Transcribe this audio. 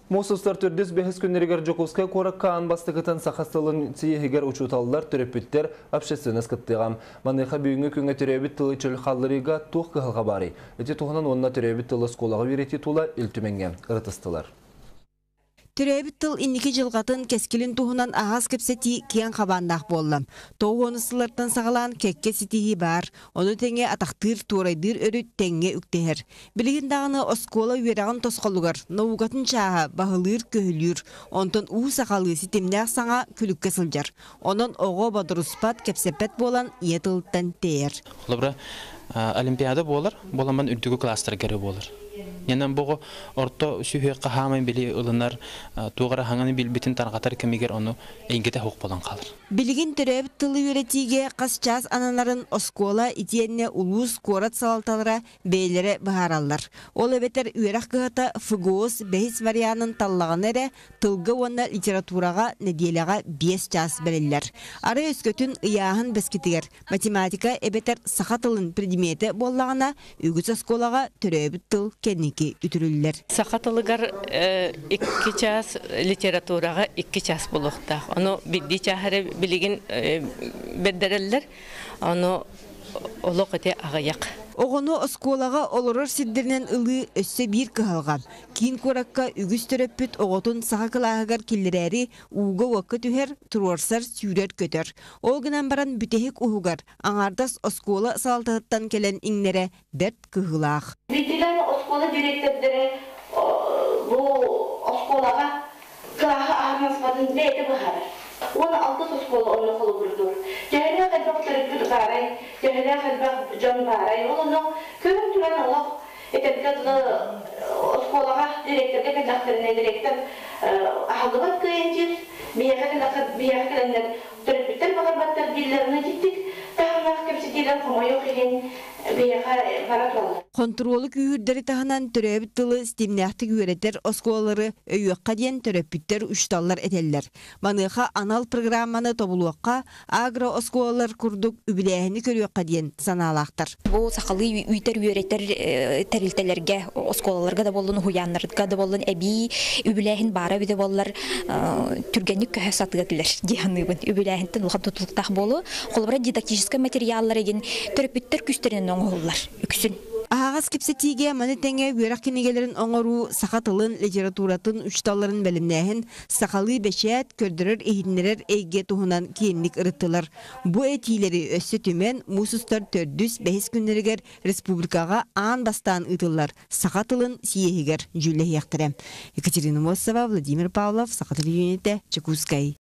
Муус устар төрдүс бэһис күннэригэр Дьокуускай куоракка аан бастакытын саха тылын съеһигэр учууталлар, төрөппүттэр, общественность кыттыаҕа. Маныаха бүгүҥҥү күҥҥэ төрөөбүт тылы чөл хаалларыыга туох кыһалҕа баарый? Ити туһунан уонна төрөөбүт тылы оскуолаҕа үөрэтии тула Ил Түмэҥҥэ ырытыстылар. Төрөөбүт тыл инники дьылҕатын, кэскилин туһунан аһаҕас кэпсэтии киэҥ хабааннаах буолла. Тоҕус сыллартан саҕалаан кэккэ ситиһии баар, ону тэҥэ атахтыыр, туорайдыыр өрүт тэҥҥэ үктэһэр. Билигин даҕаны оскуола үөрэҕин тосхолугар наукатын чааһа баһылыыр-көһүлүүр, онтон уу сахалыы ситимнээх саҥа күлүккэ сылдьар. Онон оҕо бодоруспат, кэпсэппэт буолан ийэ тылыттан тэйэр. Холобура, Олимпиада буолар, буоламман үрдүкү класстарга эрэ буолар. Нянан бу орто сүһүөххэ хаамай били ылынар, туох эрэ хаҥаны билбитин тарҕатар кэмигэр ону эйгэтэ суох буолан хаалар. Билигин төрөөбүт тылы үөрэтиигэ хас чаас ананарын оскуола итиэннэ улуус, куорат салалталара бэйэлэрэ быһаараллар. Ол эбэтэр үөрэх кыһата ФГОС бэһис варианын таллаҕына эрэ тылга уонна литератураҕа нэдиэлэҕэ 5 чаас бэриллэр. Арай өскөтүн ыйааһын бэскитигэр математика эбэтэр саха тылын предметэ буоллаҕына, үгүс оскуолаҕа төрөөбүт тыл кэнники үтүрүллэр. Саха тылыгар 2 чаас, литератураҕа 2 чаас буолуохтаах. Ону биирдии чаас эрэ билигин бэрдэрэллэр. Ону олох ити аҕыйах. Оҕону оскуолаҕа олорор сирдэринэн ылыы өссө биир кыһалҕа. Киин куоракка үгүс төрөппүт оҕотун саха кылааһыгар киллэрээри ууга-уокка түһэр, туруорсар, сүүрэр-көтөр. Ол гынан баран бүтэһик уһугар аҥаардас оскуола салалтатыттан кэлэн иҥнэрэ бэрт кыһыылаах. Биирдиилээн оскуола дириэктэрдэрэ бу оскуолаҕа кылааһы аһаҥаспатын бэйэтэ быһаарар. Уонна алтыс оскуола онно холобурдуур. Төһөлөөх элбэх төрөппүт баарай, төһөлөөх элбэх дьон баарай, ол онно көрөн туран олох этэргэ дылы оскуолаҕа дириэктэргэ кэллэхтэринэ дириэктэр аһыллыбат кыайан диир, биһиэхэ биһиэхэ кэлэннэр төрөппүттэр баҕарбаттар дииллэрин итинник таһымнаах кэпсэтиилэр хомойуох иһин биһиэхэ бара тураллар. Хонтуруолу күүһүрдэри таһынан төрөөбүт тылы ситимнээхтик үөрэтэр оскуолалары өйүөххэ диэн төрөппүттэр учууталлар этэллэр. Маныаха анал программаны тобулуохха, агро-оскуолалар курдук үбүлээһини көрүөххэ диэн санаалаахтар. Бу сахалыы үйтэр-үөрэтэр тэрилтэлэргэ, оскуолаларга да буоллун, уһуйааннарга да буоллун эбии үбүлээһин баара эбитэ буоллар түргэнник көһө сатыа этилэр дии саныыбын. Үбүлээһинтэн улахан тутулуктаах буолуо. Холобура, дидактическай материаллар игин төрөппүттэр күүстэринэн оҥоһуллар үксүн. Аһаҕас кэпсэтиигэ маны тэҥэ үөрэх кинигэлэрин оҥоруу, саха тылын, литературатын учууталларын бэлэмнээһин, сахалыы бэчээт, көрдөрөр-иһитиннэрэр эйгэ туһунан киэҥник ырыттылар. Бу этиилэри өссө түмэн, муус устар төрдүс, бэһис күннэригэр республикаҕа аан бастаан ыытыллар саха тылын съеһигэр дьүүллэһиэхтэрэ. Екатерина Мосова, Владимир Павлов, Саха телевидениетэ, Чекускай.